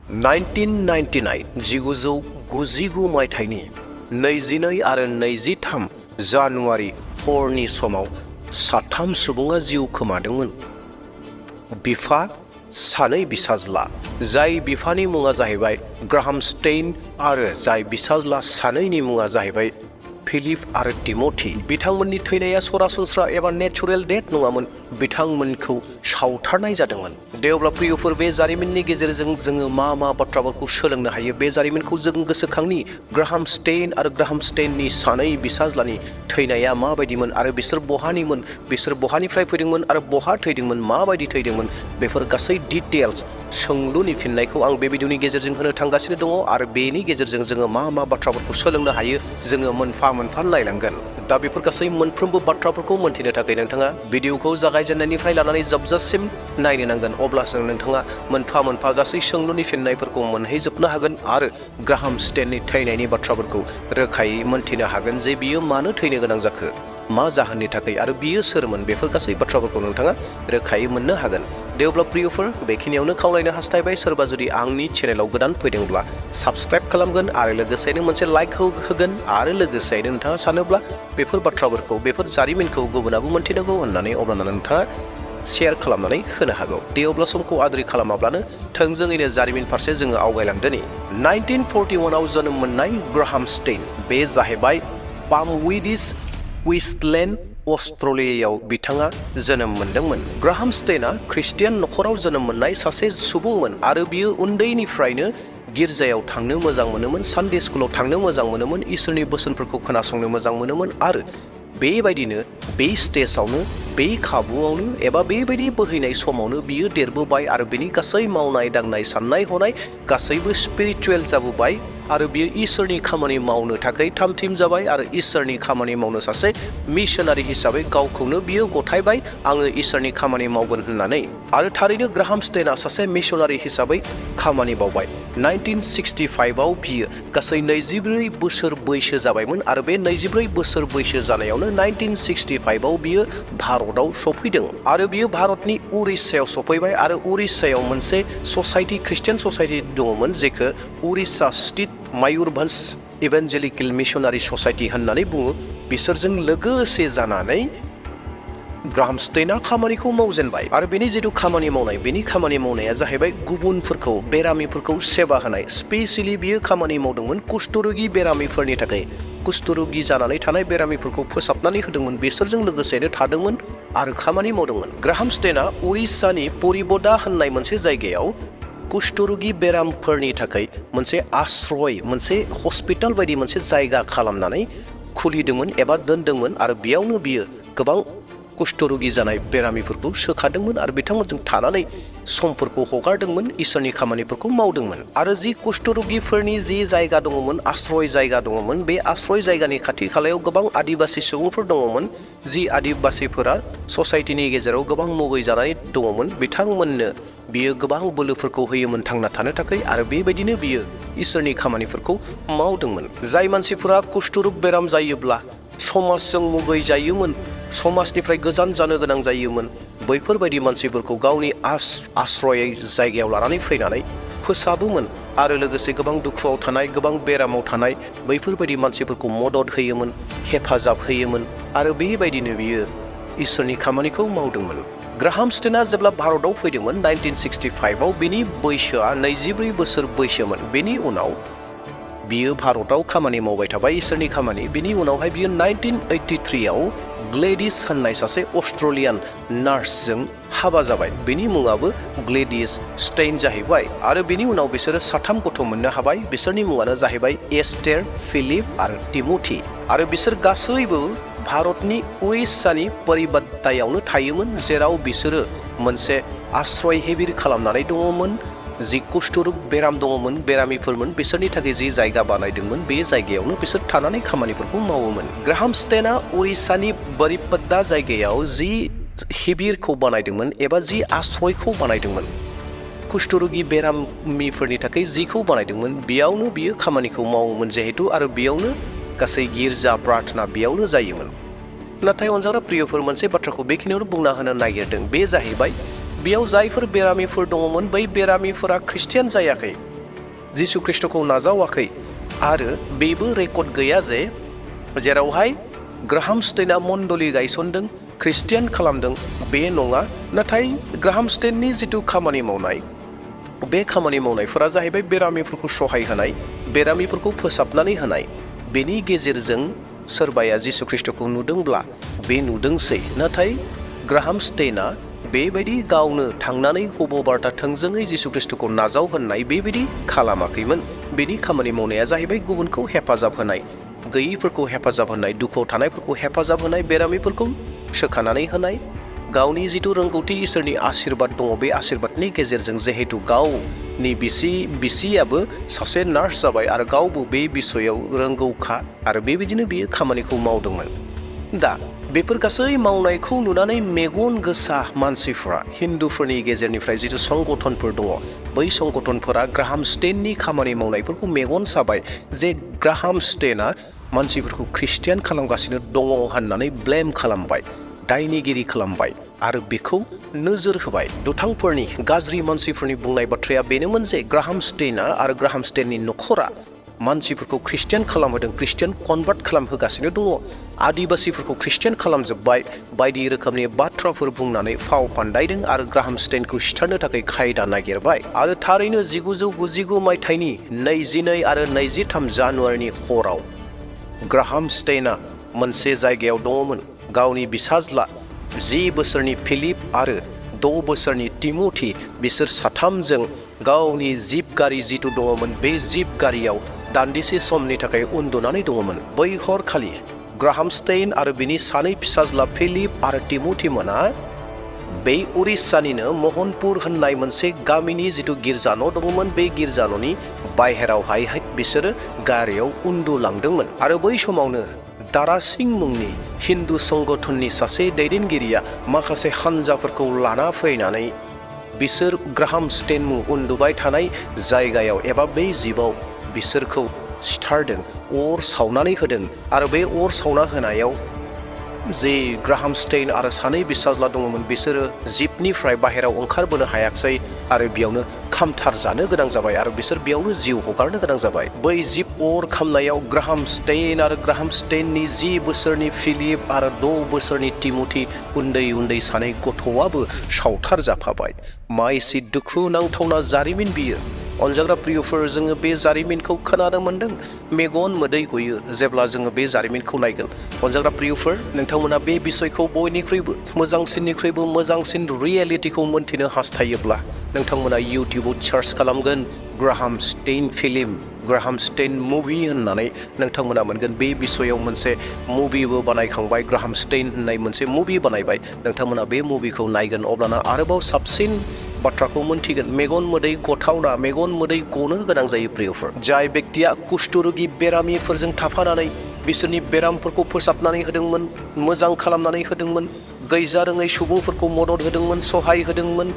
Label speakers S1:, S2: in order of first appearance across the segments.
S1: 1999 मायथाइनि 22 आरो 23 जानुवारि हरनि समाव साथाम सुबुङा जिउ खोमादोंमोन। बिफा सानै बिसाज्ला, जाय बिफानि मुङा जाहैबाय ग्राहाम स्टेइन आरो जाय बिसाज्ला सानैनि मुङा जाहैबाय फिलिप आरो टिमथी। बिथांमोननि थैनाया सरासनस्रा एबा नेचुरेल डेथ नङामोन, बिथांमोनखौ सावथारनाय जादोंमोन। दे अब्ला प्रियफोर, बे जारिमिननि गेजेरजों जोङो मा बाथ्राफोरखौ सोलोंनो हायो, बे जारिमिनखौ जों गोसोखांनि। ग्राहाम स्टेइन आरो ग्राहाम स्टेइननि सानै बिसाज्लानि थैनाया माबायदिमोन आरो बिसोर बहानिमोन, बिसोर बहानिफ्राय फैदोंमोन आरो बहा थैदोंमोन, माबायदि थैदोंमोन, बेफोर गासै डिटेल्स सोंलुनि फिननायखौ आं बे भिडिअनि गेजेरजों होनो थांगासिनो दङ आरो बेनि गेजेरजों जोङो मा बाथ्राफोरखौ सोलोंनो हायो जोङो मोनफा मोनफा नायलांगोन। दा बेफोर गासै मोनफ्रोमबो बाथ्राफोरखौ मोनथिनो थाखाय नोंथाङा भिडिअखौ जागायजेननायनिफ्राय लानानै जोबजासिम नायनो नांगोन। अब्लासो नोंथाङा मोनफा मोनफा गासै सोंलुनि फिननायफोरखौ मोनहैजोबनो हागोन आरो ग्राहाम स्टेइननि थैनायनि बाथ्राफोरखौ रोखायै मोनथिनो हागोन जे बियो मानो थैनो गोनां जाखो, मा जाहोननि थाखाय आरो बियो सोरमोन, बेफोर गासै बाथ्राफोरखौ नोंथाङा रोखायै मोननो हागोन। दे अब्ला प्रियफोर, बेखिनियावनो खावलायनो हास्थायबाय सोरबा जुदि आंनि चेनेलाव गोदान फैदोंब्ला साबस्क्राइब खालामगोन आरो लोगोसेनो मोनसे लाइक होगोन आरो लोगोसेनो नोंथाङा सानोब्ला बेफोर बाथ्राफोरखौ, बेफोर जारिमिनखौ गुबुनाबो मोनथिनांगौ होननानै अब्लाना नोंथाङा शेयार खालामनानै होनो हागौ। दे अब्ला समखौ आद्रि खालामाब्लानो थोंजोङैनो जारिमिन फारसे जोङो आवगायलांदोनि। 1941आव जोनोम मोननाय ग्राहाम स्टेइन, बे जाहैबाय पामविडिस, कुइन्सलेन्ड, अस्ट्रेलियायाव बिथाङा जोनोम मोनदोंमोन। ग्राहाम स्टेइना ख्रिस्टियान नखराव जोनोम मोननाय सासे सुबुंमोन आरो बियो उन्दैनिफ्रायनो गिर्जायाव थांनो मोजां मोनोमोन, सानडे स्कुलाव थांनो मोजां मोनोमोन, इसोरनि बोसोनफोरखौ खोनासंनो मोजां मोनोमोन आरो बेबायदिनो बे स्टेजावनो, बे खाबुआवनो एबा बेबायदि बोहैनाय समावनो बियो देरबोबाय आरो बिनि गासै मावनाय दांनाय, साननाय हनाय गासैबो स्पिरिचुवेल जाबोबाय आरो बियो इसोरनि खामानि मावनो थाखाय थामथिम जाबाय आरो इसोरनि खामानि मावनो सासे मिशनारि हिसाबै गावखौनो बियो गथायबाय, आङो इसोरनि खामानि मावगोन होननानै। आरो थारैनो ग्राहाम स्टेइना सासे मिशनारि हिसाबै खामानि मावबाय। 1965आव बियो गासै 24 बोसोर बैसो जाबायमोन आरो बे 24 बोसोर बैसो जानायावनो 1965आव बियो भारतआव सफैदों आरो बियो भारतनि उरिष्यायाव सफैबाय आरो उरिष्यायाव मोनसे ससाइटि, ख्रिस्टियान ससाइटि दङमोन जेखौ उरिष्या स्टेट मायुरभंश इभान्जेलिकेल मिशनारि ससाइटि होननानै बुङो। बिसोरजों लोगोसे जानानै ग्राहाम स्टेइना खामानिखौ मावजेनबाय आरो बेनि जिथु खामानि मावनाय, बेनि खामानि मावनाया जाहैबाय गुबुनफोरखौ, बेरामिफोरखौ सेवा होनाय। स्पेसियेलि बियो खामानि मावदोंमोन कुष्ठर'गि बेरामिफोरनि थाखाय। कुष्ठर'गि जानानै थानाय बेरामिफोरखौ फोसाबनानै होदोंमोन, बिसोरजों लोगोसेनो थादोंमोन आरो खामानि मावदोंमन। ग्राहाम स्टेइना उरिष्यानि परिबदा होननाय मोनसे जायगायाव कुष्ठर'गि बेरामफोरनि थाखाय मोनसे आश्रय, मोनसे हस्पिटाल बायदि मोनसे जायगा खालामनानै खुलिदोंमोन एबा दोनदोंमोन आरो बेयावनो बियो गोबां कुष्ठर'गि जानाय बेरामिफोरखौ सोखादोंमोन आरो बिथांमोनजों थानानै समफोरखौ हगारदोंमोन, इसोरनि खामानिफोरखौ मावदोंमोन। आरो जि कुष्ठर'गिफोरनि जि जायगा दङमोन, आश्रय जायगा दङमोन, बे आश्रय जायगानि खाथि खालायाव गोबां आदिबासि सुबुंफोर दङमोन, जि आदिबासिफोरा ससाइटिनि गेजेराव गोबां मुगैजानाय दङमोन। बिथांमोननो बियो गोबां बोलोफोरखौ होयोमोन थांना थानो थाखाय आरो बेबायदिनो बियो इसोरनि खामानिफोरखौ मावदोंमोन। जाय मानसिफोरा कुष्ठर'ग बेराम जायोब्ला समाजजों मुगै जायोमोन, समाजनिफ्राय गोजान जानो गोनां जायोमोन, बैफोरबायदि मानसिफोरखौ गावनि आश्रय जायगायाव लानानै फैनानै फोसाबोमोन आरो लोगोसे गोबां दुखुआव थानाय, गोबां बेरामाव थानाय बैफोरबायदि मानसिफोरखौ मदद होयोमोन, हेफाजाब होयोमोन आरो बेबायदिनो बियो इसोरनि खामानिखौ मावदोंमोन। ग्राहाम स्टेइना जेब्ला भारतआव फैदोंमोन 1965आव, बिनि बैसोआ 24 बोसोर बैसोमोन। बेनि उनाव बियो भारतआव खामानि मावबाय थाबाय, इसोरनि खामानि। बिनि उनावहाय बियो 1983आव ग्लेडिस होननाय सासे अस्ट्रेलियान नार्सजों हाबा जाबाय। बिनि मुङाबो ग्लेडिस स्टेइन जाहैबाय आरो बिनि उनाव बिसोरो साथाम गथ' मोननो हाबाय। बिसोरनि मुङानो जाहैबाय एस्टेर, फिलिप आरो टिमथी आरो बिसोर गासैबो भारतनि उरिष्यानि परिबदायावनो थायोमोन, जेराव बिसोरो मोनसे आश्रय हेबिर खालामनानै दङमोन। जि कुष्ठर'ग बेराम दङमोन, बेरामिफोरमोन, बिसोरनि थाखाय जि जायगा बानायदोंमोन, बे जायगायावनो बिसोर थानानै खामानिफोरखौ मावोमोन। ग्राहाम स्टेइना उरिष्यानि परिबदा जायगायाव जि हेबिरखौ बानायदोंमोन एबा जि आश्रयखौ बानायदोंमोन, कुष्ठर'गि बेरामिफोरनि थाखाय जिखौ बानायदोंमोन, बेयावनो बियो खामानिखौ मावोमोन जिहेतु आरो बेयावनो गासै गिर्जा प्रार्थना बेयावनो जायोमोन। नाथाय अनजाग्रा प्रियफोर, मोनसे बाथ्राखौ बेखिनियावनो बुंना होनो नागिरदों, बे जाहैबाय बेयाव जायफोर बेरामिफोर दङमोन, बै बेरामिफोरा ख्रिस्टियान जायाखै। जिसु ख्रिस्टखौ नाजावाखै आरो बेबो रेकर्ड गैया जे जेरावहाय ग्राहाम स्टेइनआ मण्डलि गायसनदों ख्रिस्टियान खालामदों बे नङा। नाथाय ग्राहाम स्टेइननि जिथु खामानि मावनाय बे खामानि मावनायफोरा जाहैबाय बेरामिफोरखौ सहाय होनाय, बेरामिफोरखौ फोसाबनानै होनाय। बेनि गेजेरजों सोरबाया जिसु ख्रिस्टखौ नुदोंब्ला बे नुदोंसै। नाथाय ग्राहाम स्टेइनआ बेबायदि गावनो थांनानै हब'बार्ता थोंजोङै जिसु ख्रिस्टखौ नाजावहोनाय बेबायदि खालामाखैमोन। बेनि खामानि मावनाया जाहैबाय गुबुनखौ हेफाजाब होनाय, गैयैफोरखौ हेफाजाब होनाय, दुखुआव थानायफोरखौ हेफाजाब होनाय, बेरामिफोरखौ सोखानानै होनाय। गावनि जिथु रोंगौथि इसोरनि आशीर्बाद दङ बे आशीर्बादनि गेजेरजों जिहेतु गावनि बिसियाबो सासे नार्स जाबाय आरो गावबो बे बिसयाव रोंगौखा आरो बेबायदिनो बियो खामानिखौ मावदोंमोन। दा बेफोर गासै मावनायखौ नुनानै मेगन गोसा मानसिफ्रा हिन्दुफोरनि गेजेरनिफ्राय जिथु संगठनफोर दङ बै संगठनफोरा ग्राहाम स्टेइननि खामानि मावनायफोरखौ मेगन साबाय जे ग्राहाम स्टेइनआ मानसिफोरखौ ख्रिस्टियान खालामगासिनो दङ होननानै ब्लेम खालामबाय, दायनिगिरि खालामबाय आरो बेखौ नोजोर होबाय। दुथांफोरनि गाज्रि मानसिफोरनि बुंनाय बाथ्राया बेनोमोन जे ग्राहाम स्टेइनआ आरो ग्राहाम स्टेइननि नखरा मानसिफोरखौ ख्रिस्टियान खालामहोदों, ख्रिस्टियान कनभार्ट खालामहोगासिनो दङ, आदिबासिफोरखौ ख्रिस्टियान खालामजोब्बाय, बायदि रोखोमनि बाथ्राफोर बुंनानै फाव फान्दायदों आरो ग्राहाम स्टेइनखौ सिथारनो थाखाय खायदा नागिरबाय। आरो थारैनो 1999 मायथाइनि 22 आरो 23 जानुवारिनि हराव ग्राहाम स्टेइनआ मोनसे जायगायाव दङमोन। गावनि बिसाज्ला 10 बोसोरनि फिलिप आरो 6 बोसोरनि टिमथि बिसोर साथामजों गावनि जिप गारि जिथु दङमोन बे जिप गारियाव दान्दिसे समनि थाखाय उन्दुनानै दङमोन। बै हरखालि ग्राहाम स्टेइन आरो बिनि सानै फिसाज्ला फिलिप आरो टिमथि मोना बे उरिस्सानिनो महनपुर होननाय मोनसे गामिनि जिथु गिर्जा न' दङमोन बे गिर्जा न'नि बाहेरावहाय बिसोरो गारियाव उन्दुलांदोंमोन। आरो बै समावनो दारा सिं मुंनि हिन्दु संगठननि सासे दैदेनगिरिया माखासे हानजाफोरखौ लाना फैनानै बिसोर ग्राहाम स्टेइन उन्दुबाय थानाय जायगायाव एबा बे जिबाव बिसोरखौ सिथारदों, अर सावनानै होदों। आरो बे अर सावना होनायाव जे ग्राहाम स्टेइन आरो सानै बिसाज्ला दङमोन बिसोरो जिपनिफ्राय बाहेरायाव ओंखारबोनो हायाखिसै आरो बेयावनो खामथार जानो गोनां जाबाय आरो बिसोर बेयावनो जिउ हगारनो गोनां जाबाय। बै जिप अर खामनायाव ग्राहाम स्टेइन आरो ग्राहाम स्टेइननि 10 बोसोरनि फिलिप आरो 6 बोसोरनि टिमथि उन्दै सानै गथ'आबो सावथार जाफाबाय। माइसि दुखु नांथावना जारिमिन बियो। अनजाग्रा प्रियफोर, जोङो बे जारिमिनखौ खोनानो मोन्दों, मेगन मोदै गयो जेब्ला जोङो बे जारिमिनखौ नायगोन। अनजाग्रा प्रियफोर, नोंथांमोना बे बिसयखौ बयनिख्रुइबो मोजांसिननिख्रुइबो मोजांसिन रियेलिटिखौ मोनथिनो हास्थायोब्ला नोंथांमोना इउटिउबाव सार्च खालामगोन ग्राहाम स्टेइन फिल्म, ग्राहाम स्टेइन मुभि होननानै नोंथांमोना मोनगोन। बे बिसयाव मोनसे मुभिबो बानायखांबाय, ग्राहाम स्टेइन होननाय मोनसे मुभि बानायबाय। नोंथांमोना बे मुभिखौ नायगोन अब्लाना आरोबाव साबसिन बाथ्राखौ मोनथिगोन। मेगन मोदै गथावना, मेगन मोदै गनो गोनां जायो प्रियफोर। जाय व्यक्तिया कुष्ठरोगि बेरामिफोरजों थाफानानै बिसोरनि बेरामफोरखौ फोसाबनानै होदोंमोन, मोजां खालामनानै होदोंमोन, गैजा रोङै सुबुंफोरखौ मदद होदोंमोन, सहाय होदोंमोन,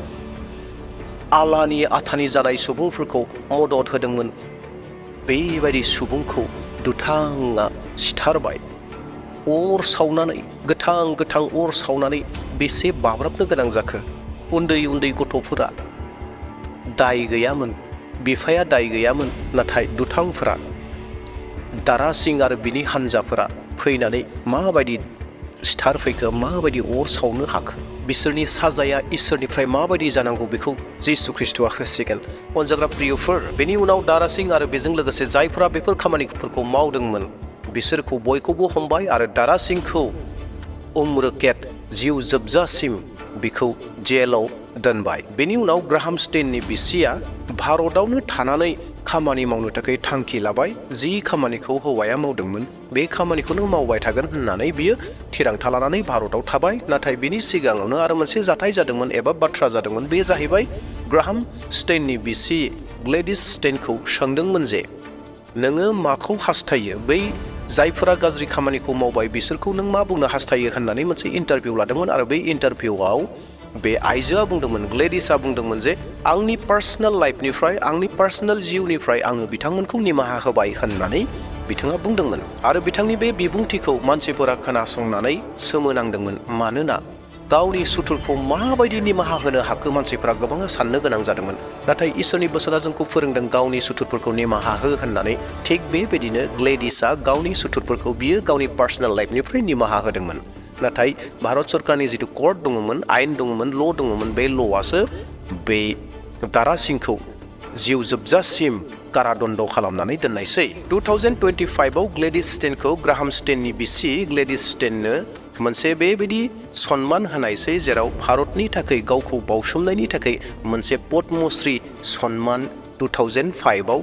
S1: आलानि आथानि जानाय सुबुंफोरखौ मदद होदोंमोन, बेबायदि सुबुंखौ दुथाङा सिथारबाय। अर सावनानै, गोथां अर सावनानै बेसे बाब्राबनो गोनां जाखो। उन्दै गथ'फोरा दाय गैयामोन, बिफाया दाय गैयामोन, नाथाय दुथांफोरा दारा सिं आरो बिनि हानजाफोरा फैनानै माबायदि सिथारफैखो, माबायदि अर सावनो हाखो, बिसोरनि साजाया इसोरनिफ्राय माबायदि जानांगौ बेखौ जिसु ख्रिस्ट'आ होसिगोन। अनजाग्रा प्रियफोर, बेनि उनाव दारा सिं आरो बेजों लोगोसे जायफोरा बेफोर खामानिफोरखौ मावदोंमोन बिसोरखौ बयखौबो हमबाय आरो दारा सिंखौ उम्रकेट जिउ जोबजासिम बिखौ जेलाव दोनबाय। बेनि उनाव ग्राहाम स्टेइननि बिसिया भारतआवनो थानानै खामानि मावनो थाखाय थांखि लाबाय। जि खामानिखौ हौवाया मावदोंमोन बे खामानिखौनो मावबाय थागोन होननानै बियो थिरांथा लानानै भारतआव थाबाय। नाथाय बिनि सिगाङावनो आरो मोनसे जाथाय जादोंमोन एबा बाथ्रा जादोंमोन। बे जाहैबाय ग्राहाम स्टेइननि बिसि ग्लेडिस स्टेइनखौ सोंदोंमोन जे नोङो माखौ हास्थायो, बै जायफोरा गाज्रि खामानिखौ मावबाय बिसोरखौ नों मा बुंनो हास्थायो होननानै मोनसे इन्टारभिउ लादोंमोन। आरो बे इन्टारभिउआव बे आइजोआ बुंदोंमोन, ग्लेडिसआ बुंदोंमोन जे आंनि पार्सनेल लाइफनिफ्राय, आंनि पार्सनेल जिउनिफ्राय आङो बिथांमोनखौ निमाहा होबाय होननानै बिथाङा बुंदोंमोन। आरो बिथांनि बे बिबुंथिखौ मानसिफोरा खोनासंनानै सोमोनांदोंमोन। मानोना गावनि सुथुरखौ माबायदि निमाहा होनो हाखो मानसिफोरा गोबां साननो गोनां जादोंमोन। नाथाय इसोरनि बोसोना जोंखौ फोरोंदों गावनि सुथुरफोरखौ निमाहा हो होननानै। थिग बेबायदिनो ग्लेडिसआ गावनि सुथुरफोरखौ बियो गावनि पार्सनेल लाइफनिफ्राय निमाहा होदोंमोन। नाथाय भारत सरकारनि जिथु कर्ट दङमोन, आयेन दङमोन, ल' दङमोन, बे ल'आसो बे दारा सिंहखौ जिउ जोबजासिम कारादन्ड खालामनानै दोननायसै। 2025आव ग्लेडिस स्टेनखौ ग्राहाम स्टेननि बिसि ग्लेडिस स्टेननो मोनसे बेबायदि सन्मान होनायसै, जेराव भारतनि थाखाय गावखौ बावसोमनायनि थाखाय मोनसे पद्मश्री सन्मान 2005आव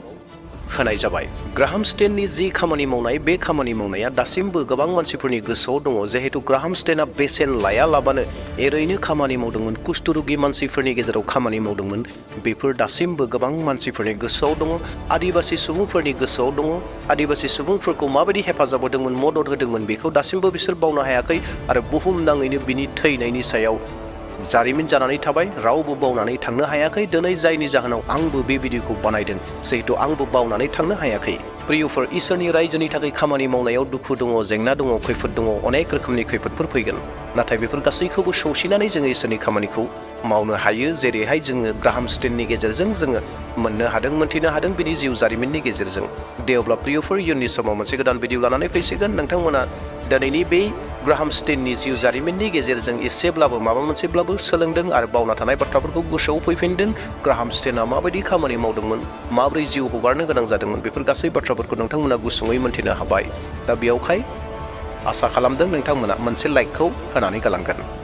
S1: होनाय जाबाय। ग्राहाम स्टेननि जि खामानि मावनाय, बे खामानि मावनाया दासिमबो गोबां मानसिफोरनि गोसोआव दङ। जिहेतु ग्राहाम स्टेनआ बेसेन लायालाबानो ओरैनो खामानि मावदोंमोन, कुष्ठरुगि मानसिफोरनि गेजेराव खामानि मावदोंमोन, बेफोर दासिमबो गोबां मानसिफोरनि गोसोआव दङ, आदिबासि सुबुंफोरनि गोसोआव दङ। आदिबासि सुबुंफोरखौ माबायदि हेफाजाब होदोंमोन, मदद होदोंमोन, बेखौ दासिमबो बिसोर बावनो हायाखै आरो बुहुमनाङैनो बिनि थैनायनि सायाव जारिमिन जानानै थाबाय, रावबो बावनानै थांनो हायाखै। दिनै जायनि जाहोनाव आंबो बे भिडिअखौ बानायदों, जिहेतु आंबो बावनानै थांनो हायाखै। प्रियफोर, इसोरनि रायजोनि थाखाय खामानि मावनायाव दुखु दङ, जेंना दङ, खैफोद दङ, अनेक रोखोमनि खैफोदफोर फैगोन। नाथाय बेफोर गासैखौबो सौसिनानै जोङो इसोरनि खामानिखौ मावनो हायो। जेरैहाय जोङो ग्राहाम स्टेननि गेजेरजों जोङो मोननो हादों, मोनथिनो हादों बिनि जिउ जारिमिननि गेजेरजों। दे अब्ला प्रियफोर, इयुननि समाव मोनसे गोदान भिडिअ लानानै फैसिगोन। नोंथांमोना दिनैनि बे ग्राहाम स्टेननि जिउ जारिमिननि गेजेरजों एसेब्लाबो माबा मोनसेब्लाबो सोलोंदों आरो बावना थानाय बाथ्राफोरखौ गोसोआव फैफिनदों। ग्राहाम स्टेनआ माबायदि खामानि मावदोंमोन, माबोरै जिउ हगारनो गोनां जादोंमोन, बेफोर गासै बाथ्राफोरखौ नोंथांमोना गुसुङै मोनथिनो हाबाय। दा बेयावहाय आसा खालामदों नोंथांमोना मोनसे लाइकखौ होनानै गालांगोन।